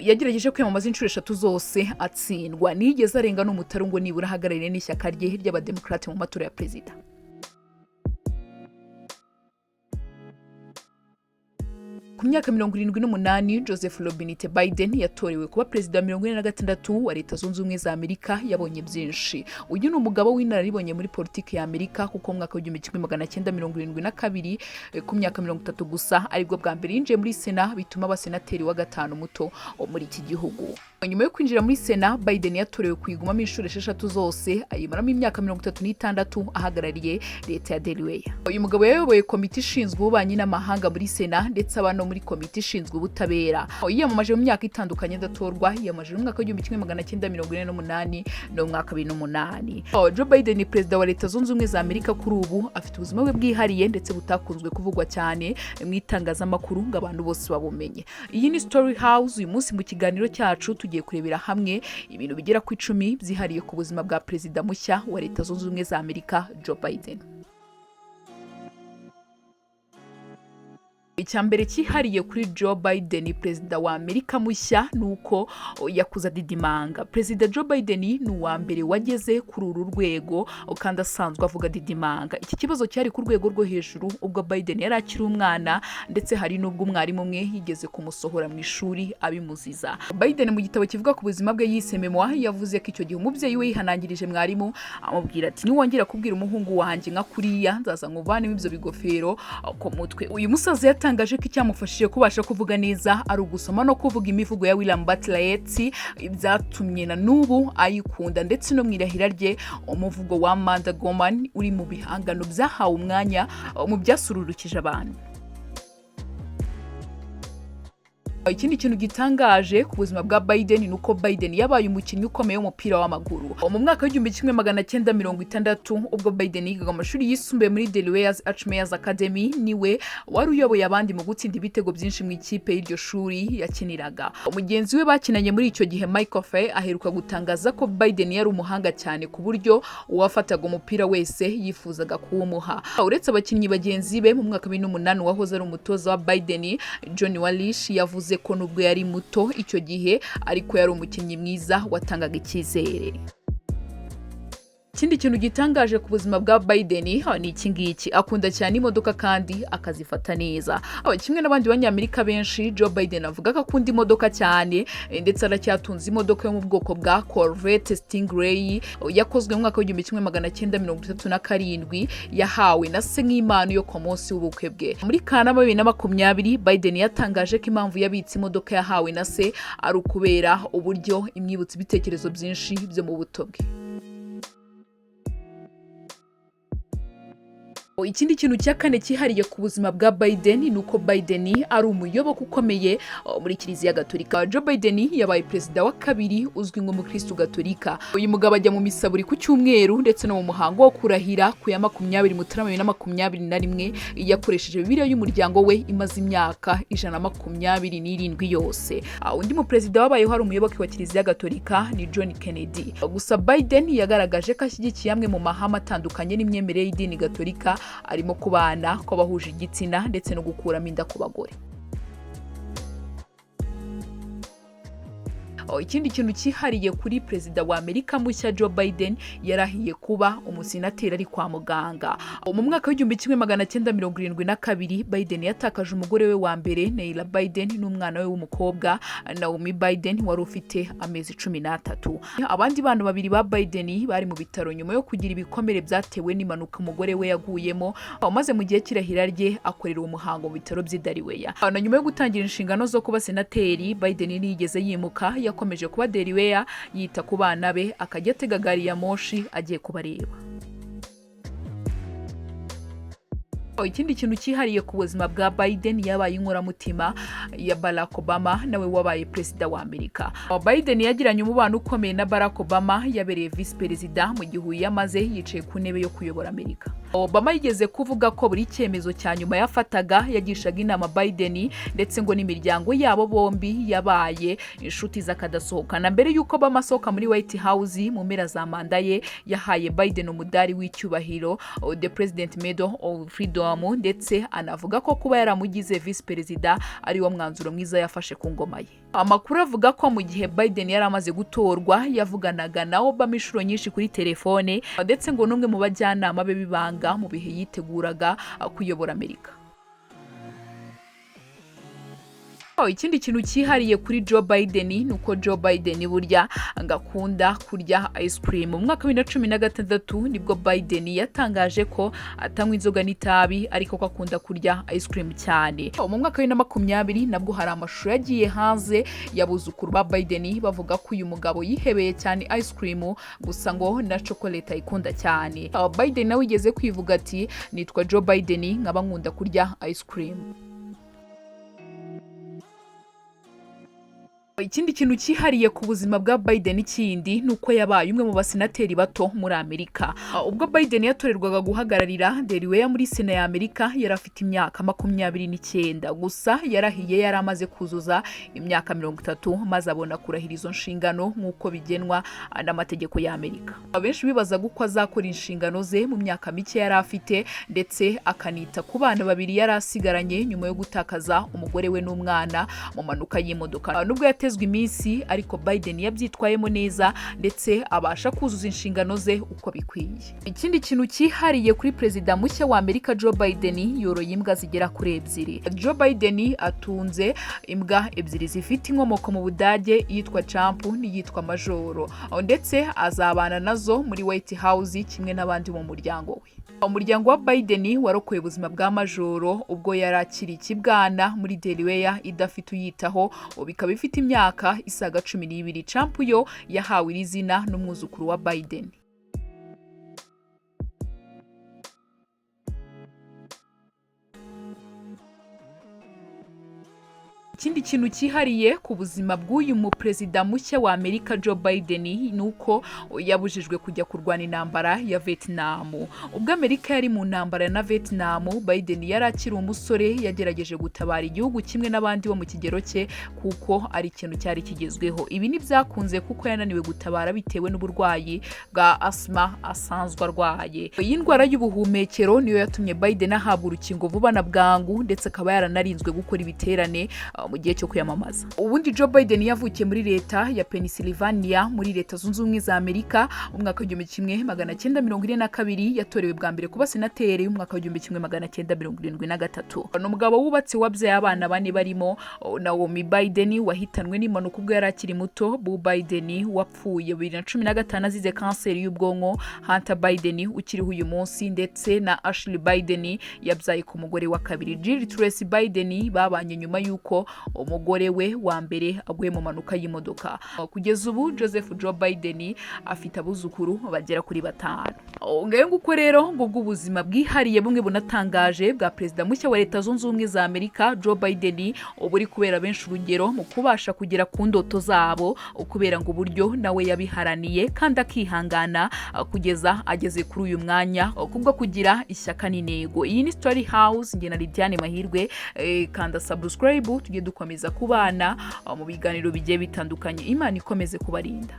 Yagerageje kwiyamamaza inshuro eshatu zose atsindwa. Ntiyigeze arenga n'umutaru ngo nibura ahagararire n'ishyaka rye ry'Abademokarate mu matora ya perezida. Ku myaka 78, Joseph Robinette Biden yatorewe kuba perezida wa 46 wa Leta Zunze Ubumwe za Amerika. Yabonye byinshi. Uyu ni umugabo w'inararibonye muri politiki ya Amerika, kuko mu mwaka w'1972, ku myaka 30 gusa, aribwo bwa mbere yinjiye muri Sena, bituma aba senateri wa gatanu muto wo muri iki gihugu. Nyuma yo kwinjira muri Sena, Biden yatorewe kuyigumamo inshuro esheshatu zose, ayimaramo imyaka 36 ahagarariye leta ya Delaware. Uyu mugabo yayoboye komite ishinzwe ububanyi n'amahanga muri Sena, ndetse aba no muri komite ishinzwe ubutabera. Yiyamamaje mu myaka itandukanye adatorwa. Yiyamamaje mu mwaka w'1948 no mu mwaka wa 2008. Joe Biden ni perezida wa Leta Zunze Ubumwe za Amerika kuri ubu. Afite ubuzima bwe bwihariye ndetse butakunzwe kuvugwa cyane mu itangazamakuru ngo abantu bose babumenye. Iyi ni Story House. Uyu munsi mu kiganiro cyacu tugiye kurebera hamwe ibintu bigera ku 10 byihariye ku buzima bwa perezida mushya wa Leta Zunze Ubumwe za Amerika, Joe Biden. Icya mbere cyihariye kuri Joe Biden, perezida wa Amerika mushya, ni uko yakuze adidimanga. Perezida Joe Biden ni uwa mbere wageze kuri uru rwego kandi asanzwe avuga didimanga. Iki kibazo cyari ku rwego rwo hejuru ubwo Biden yari akiri umwana, ndetse hari n'ubwo umwarimu umwe yigeze kumusohora mu ishuri abimuziza. Biden mu gitabo kivuga ku buzima bwe yise Memoir yavuze ko icyo gihe umubyeyi we yihanangirije mwarimu, amubwira ati: "Niwongera kubwira umuhungu wanjye nka kuriya, nzaza nkuvanemo ibyo bigofero ku mutwe." Uyu musaza yatangaje ko icyamufashije kubasha kuvuga neza ari ugusoma no kuvuga imivugo ya William Butler Yeats, byatumye na n'ubu ayikunda, ndetse no mu irahira rye umuvugo wa Amanda Gorman uri mu bihangano byahawe umwanya mu byasururukije abantu. Ikindi kintu gitangaje ku buzima bwa Biden ni uko Biden yabaye umukinnyi ukomeye w'umupira w'amaguru. Mu mwaka w'1960, ubwo Biden yigaga amashuri yisumbuye muri Delaware's Archmayors Academy, niwe wari uyoboye abandi mu gutsinda ibitego byinshi mu ikipe y'iryo shuri yakiniraga. Mugenzi we bakinanye muri icyo gihe, Michael Fay, aheruka gutangaza ko Biden yari umuhanga cyane ku buryo uwafataga umupira wese yifuzaga kuwumuha. Uretse abakinnyi bagenzi be, mu mwaka wa 2008 wahoze ari umutoza wa Biden, John Wallish, yavuze ko nubwo yari muto icyo gihe ariko yari umukinnyi mwiza watangaga icyizere. Ikindi kintu gitangaje ku buzima bwa Biden ni iki ngiki: akunda cyane imodoka kandi akazifata neza. Kimwe n'abandi Banyamerika benshi, Joe Biden avuga ko akunda imodoka cyane, ndetse aracyatunze imodoka yo mu bwoko bwa Corvette Stingray yakozwe mu mwaka w'1937, yahawe na se nk'impano yo ku munsi w'ubukwe bwe. Muri Kanama 2020, Biden yatangaje ko impamvu yabitse imodoka yahawe na se ari ukubera uburyo imwibutsa ibitekerezo byinshi byo mu buto bwe. Ikindi kintu cya kane cyihariye ku buzima bwa Biden ni uko Biden ari umuyoboke ukomeye muri Kiliziya Gatolika. Joe Biden yabaye perezida wa kabiri uzwi nk'umukristu gatolika. Uyu mugabo ajya mu misa buri ku cyumweru, ndetse no mu muhango wo kurahira ku ya 20 Mutarama 2021 yakoresheje Bibiliya y'umuryango we imaze imyaka 127 yose. Undi mu perezida wabayeho ari umuyoboke wa Kiliziya Gatolika ni John Kennedy. Gusa Biden yagaragaje ko ashyigikiye amwe mu mahame atandukanye n'imyemerere y'idini gatolika, arimo kubana kw'abahuje igitsina ndetse no gukuramo inda ku bagore. Ikindi kintu cyihariye kuri perezida wa Amerika mushya Joe Biden, yarahiye kuba umusenateri ari kwa muganga. Mu mwaka w'1972, Biden yatakaje umugore we wa mbere, Neila Biden, n'umwana we w'umukobwa, Naomi Biden, wari ufite amezi 13. Abandi bana babiri ba Biden bari mu bitaro nyuma yo kugira ibikomere byatewe n'impanuka umugore we yaguyemo, maze mu gihe cy'irahira rye akorera uwo muhango mu bitaro by'i Delaware. Na nyuma yo gutangira inshingano zo kuba senateri, Biden ntiyigeze yimuka. Yakomeje kuba Delaware, yita ku bana be, akajya atega gari ya moshi agiye kubareba. Ikindi kintu cyihariye ku buzima bwa Biden, yabaye inkoramutima ya Barack Obama, nawe wabaye perezida wa Amerika. Biden yagiranye umubano ukomeye na Barack Obama yabereye visi perezida mu gihe uyu yamaze yicaye ku ntebe yo kuyobora Amerika. Obama yigeze kuvuga ko buri cyemezo cya nyuma yafataga yagishaga inama Biden, ndetse ngo n'imiryango yabo bombi yabaye inshuti z'akadasohokana. Mbere y'uko Obama asohoka muri White House mu mpera za manda ye, yahaye Biden umudari w'icyubahiro, The President Medal of Freedom, ndetse anavuga ko kuba yaramugize vice perezida ari wo mwanzuro mwiza yafashe ku ngoma ye. Amakuru avuga ko mu gihe Biden yari amaze gutorwa yavuganaga na Obama inshuro nyinshi kuri telefone, ndetse ngo n'umwe mu bajyanama be b'ibanga mu bihe yiteguraga kuyobora Amerika. Ikindi kintu cyihariye kuri Joe Biden ni uko Joe Biden burya ngakunda kurya ice cream. Mu mwaka wa 2016 nibwo Biden yatangaje ko atanywa inzoga n'itabi, ariko ko akunda kurya ice cream cyane. Mu mwaka wa 2020 nabwo hari amashusho yagiye hanze y'abuzukuru ba Biden bavuga ko uyu mugabo yihebeye cyane ice cream, gusa ngo na chocolate ayikunda cyane. Biden nawe yigeze kwivuga ati: "Nitwa Joe Biden, nkaba nkunda kurya ice cream." Ikindi kintu cyihariye ku buzima bwa Biden kindi ni uko yabaye umwe mu basenateri bato muri Amerika. Ubwo Biden yatorerwaga guhagararira Delaware muri Sena ya Amerika, yari afite imyaka 29 gusa. Yarahiye yari amaze kuzuza imyaka 30, maze abona kurahira izo nshingano nk'uko bigenwa n'amategeko ya Amerika. Abenshi bibazaga uko azakora inshingano ze mu myaka mike yari afite, ndetse akanita ku bana babiri yari asigaranye nyuma yo gutakaza umugore we n'umwana mu mpanuka y'imodoka. Nubwo yatezwe iminsi, ariko Biden yabyitwayemo neza, ndetse abasha kuzuza inshingano ze uko bikwiye. Ikindi kintu cyihariye kuri perezida mushya wa Amerika Joe Biden, yoroye imbwa zigera kuri ebyiri. Joe Biden atunze imbwa ebyiri zifite inkomoko mu Budage, iyitwa Champ n'iyitwa Majoro, ndetse azabana nazo muri White House kimwe n'abandi mu muryango we. Umuryango wa Biden warokoye ubuzima bwa Majoro ubwo yari akiri ikibwana muri Delaware idafite uyitaho, bikaba ifite imyaka isaga 12. Champ yo yahawe iri zina n'umwuzukuru wa Biden. Ikindi kintu cyihariye ku buzima bw'uyu muperezida mushya wa Amerika Joe Biden ni uko yabujijwe kujya kurwana intambara ya Vietnam. Ubwo Amerika yari mu ntambara na Vietnam, Biden yari akiri umusore, yagerageje gutabara igihugu kimwe n'abandi bo mu kigero cye kuko ari ikintu cyari kigezweho. Ibi ntibyakunze kuko yananiwe gutabara bitewe n'uburwayi bwa asima asanzwe arwaye. Iyi ndwara y'ubuhumekero niyo yatumye Biden ahabwa urukingo vuba na bwangu, ndetse akaba yaranarinzwe gukora ibiterane mu gihe cyo kwiyamamaza. Ubundi Joe Biden yavukiye muri leta ya Pennsylvania muri Leta Zunze Ubumwe za Amerika mu mwaka wa 1942. Yatorewe bwa mbere kuba senateri mu mwaka wa 1973. Ni umugabo wubatse wabyaye abana bane, barimo Naomi Biden wahitanwe n'impanuka ubwo yari akiri muto, Beau Biden wapfuye 2015 azize kanseri y'ubwonko, Hunter Biden ukiriho uyu munsi, ndetse na Ashley Biden yabyaye ku mugore wa kabiri Jill Tracy Biden babanye nyuma y'uko umugore we wa mbere aguye mu mpanuka y'imodoka. Kugeza ubu Joseph Joe Biden afite abuzukuru bagera kuri batanu. Ngayo nguko rero ngo bw'ubuzima bwihariye bumwe bunatangaje bwa perezida mushya wa Leta Zunze Ubumwe za Amerika Joe Biden, ubu uri kubera benshi urugero mu kubasha kugera ku ndoto zabo, kubera ngo uburyo nawe yabiharaniye kandi akihangana kugeza ageze kuri uyu mwanya kubwo kugira ishyaka n'intego. Iyi ni Story House, njye na Lidiane Mahirwe. Kanda subscribe tujye dukomeza kubana mu biganiro bigiye bitandukanye. Imana ikomeze kubarinda.